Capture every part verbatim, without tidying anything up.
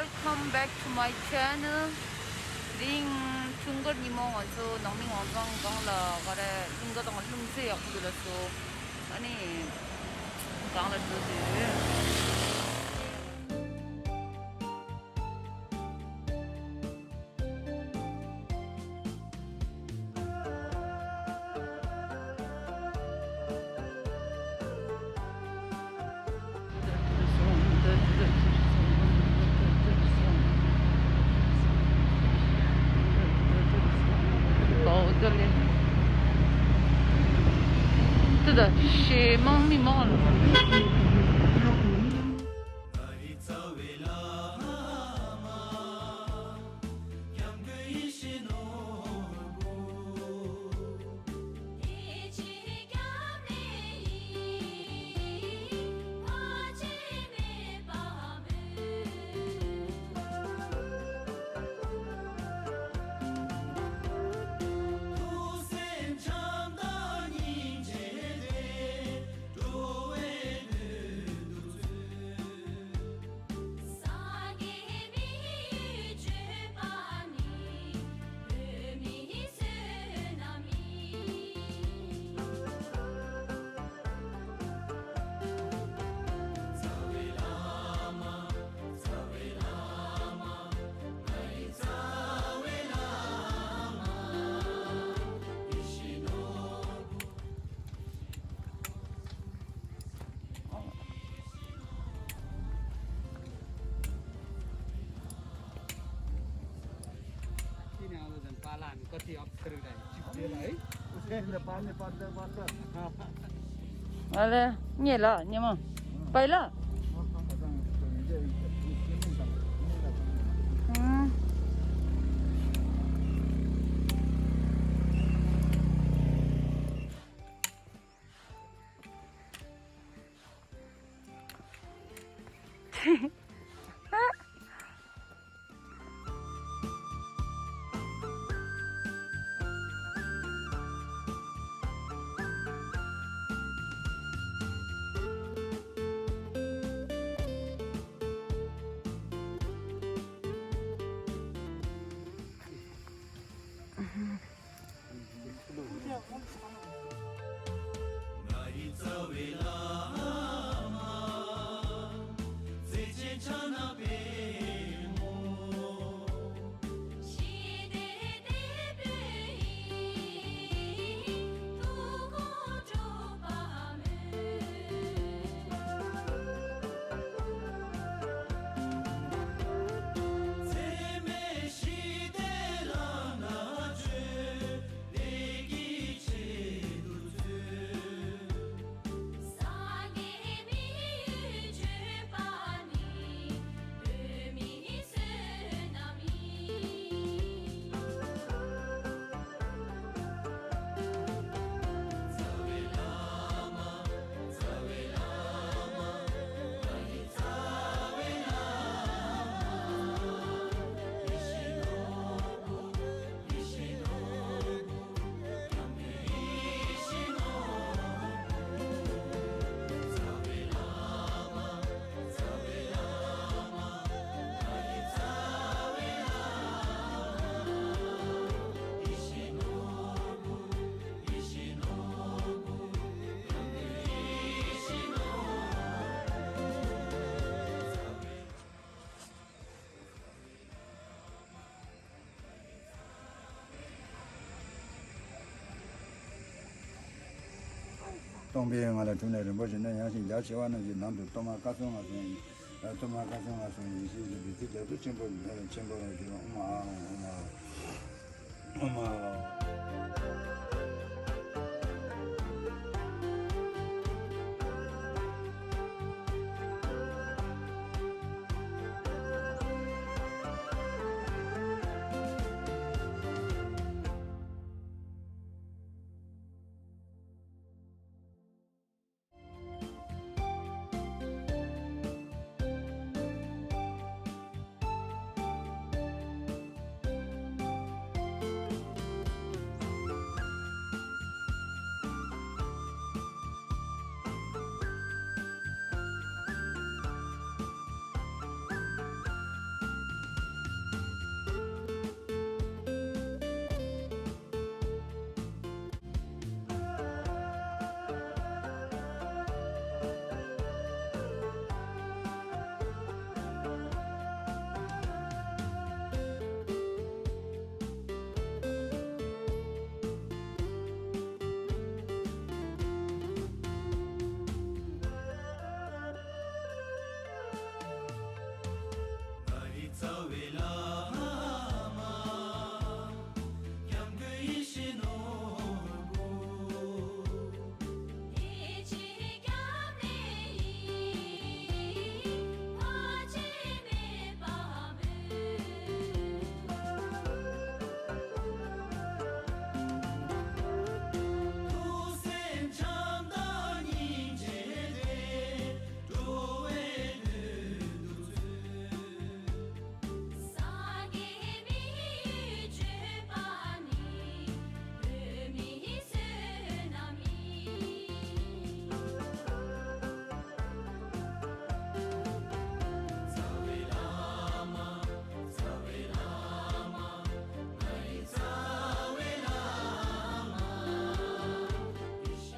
Welcome back to my channel. དེ་རིང་ཆུང་དཀར་ཉི་མ་ང་ཚོ་ནང་མི་ངང་ཚང་སྒང་ལ་ག་རེ་ལུང་ག་དང་ལུང་ཚེ་ཡག་པོ་འདུག་ལ་སོ། ཨ་ནི་སྒང་ལ་འགྲོ་དུས། अरे, ये ला, ये मा, पहिला। हम्म। སྟོང་པའི་ངང་ལ་བྲུས་ནས། རིན་པོ་ཆེ་ནས་ཡངས་ཤིང་རྒྱ་ཆེ་བ་རྣམས་ཀྱི་ནང་དུ་གཏོར་མ་བཀའ་སྲུང་ལ་སོགས་ཡེ་ཤེས་ཀྱི་བདུད་རྩི་རྒྱ་མཚོ་ཆེན་པོ་ལས་བདུད་རྩི་རྒྱ་མཚོ་ཆེན་པོ་ཆེན་པོ་ལ་བཞུགས། ཨོཾ་ཨཱཿཧཱུྃ་ཧཱུྃ་ཧཱུྃ།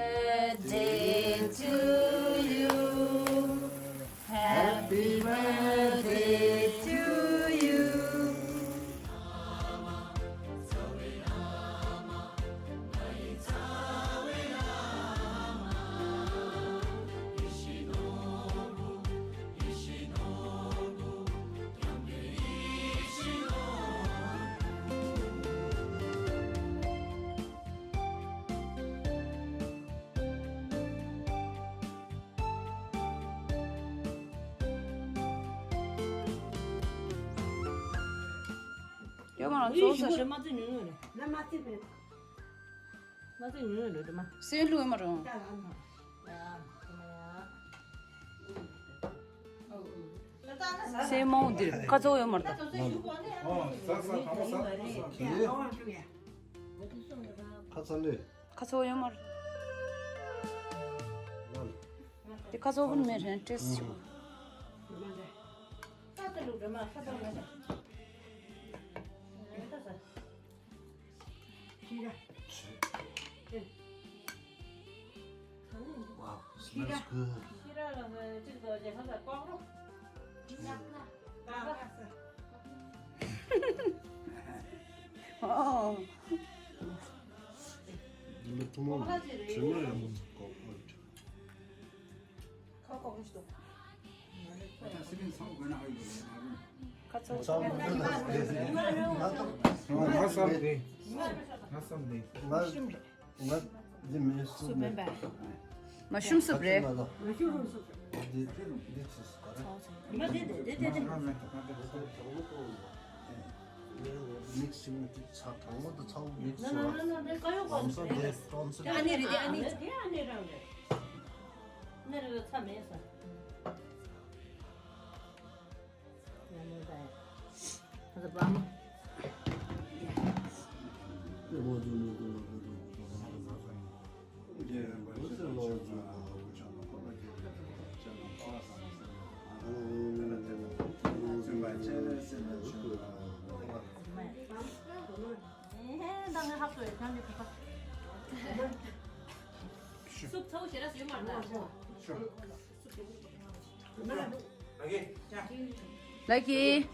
Birthday to you. Happy birthday to you. ཡོད་མ་རང་ཚོགས་ས། ལ་མ་ཚིག་ཉུང་ཉུང་རེད། ལ་མ་ཚིག་མེད། མ་ཚིག་ཉུང་ཉུང་རེད་དེ་མ། སེ་ལུ་ཡོད་མ་རང་། ཡ་ཡ། སེ་མོ་འདིར་ཁ་ཚོགས་ཡོད་མ་རེད། ཨོ་ཟ་ཟ་ད་མ་ཟ་ཟ། ཁ་ཚ་ལེ། ཁ་ཚོགས་ཡོད་མ་རེད། དེ་ཁ་ཚོགས་བུན་མེད་རན་ཏྲེས་ཆུ། Wow, smells good. Oh. ང་བསམ་དེ། ང་བསམ་དེ། ང་འདི་མིན་སུ་མིན། མ་ཤུམ་སུབ་རེད། འདི་འདི་ཚོ་ག་རེ། མིག་སི་མིག་སི་ཚ་གྲང་མོ་དང་ཚ་བོ་མིག་སི་བ། ལམ་སང་འདི་ཀྲོན་སི། ཨ་ནི་རེད། འདི་ཨ་ནི། འདི་ཨ་ནི་རང་རེད། ནི་རེད་ཚ་མེད་ས། ལ་ཀི།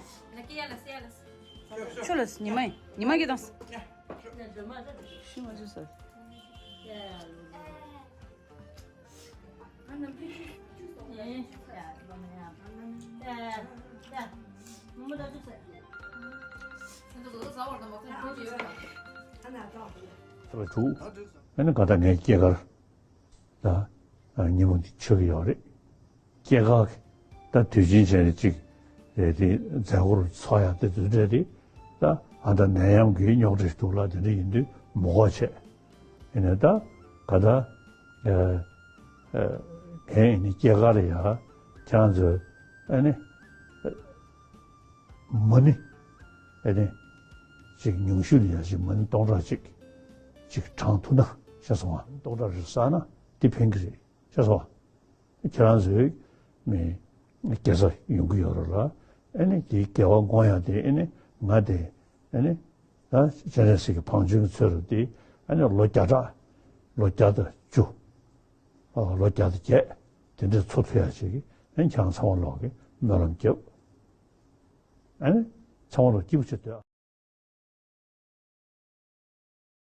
ཆུ་ལ་ཉི་མ་ཉི་མ་གི་དང་། ཤི་མ་ཆུ་ས། ཐབས་དྲུག་ཨ་ནི་ག་ད་ངའི་སྐྱེས་སྐར་ད་ཉིན་མོ་འདི་ཆགས་ཀྱི་ཡོད་རེད། སྐྱེས་སྐར་གྱི་ད་དུས་ཆེན་བྱས་ནས་ཅིག་རེད་དེ་མཛད་སྒོར་ཚོགས་ཡག་དེ་དུས་རེད་དེ། ད་ཨ་ད་ནད་ཡམས་ཀྱི་རྙོག་དྲ་ཞིག་འདུག་ལ་དེ་འདྲ་ཡིན་དུས་མི་དགོས་བྱས། ཡིན་ནའི་ད་ག་ད་ཨ་ཨ་ངའི་ཨ་ནི་སྐྱེས་སྐར་ལ་ཡ་ཁྱེད་རང་ཚོས་ཨ་ནི་མ་ཎི་ཨ་ནི་ཅིག་ཉུང་ཤོས་ལ་ཡ་ཅིག་མ་ཎི་སྟོང་ཕྲག་གཅིག་ཅིག་བགྲང་ཐུབ་ན་ཤེས་སོང་ང་། སྟོང་ཕྲག་རེ་བསགས་ན་དེ་ཕན་གྱི་རེད། ཤེས་སོང་། ཁྱེད་རང་ཚོའི་མི་དགེ་རྩ་ཡོང་གི་ཡོད་རེད་ལ། ཨ་ནི་དེའི་དགེ་བ་བསྔོ་ཡག་དེ་ཨ་ནི་ང་དེ་ཨ་ནི་ད་སྤྱན་རས་གཟིགས་ཀྱི་བང་ཆེན་གྱི་ཚོད་རུ་དེ་ཨ་ནི་ལོ་བརྒྱ་ཕྲག་ལོ་བརྒྱ་དང་བཅུ། ཨ་ལོ་བརྒྱ་དང་བརྒྱད་དེ་འདྲའི་འཚོ་ཐུབ་ཡག་ཅིག་ཨ་ནི་ཁྱེད་རང་ཚང་མ་ལོག་གི་སྨོན་ལམ་རྒྱབ། ཨ་ནི་ཚང་མ་ལོག་སྐྱིད་པོ་བྱེད་སྡོད།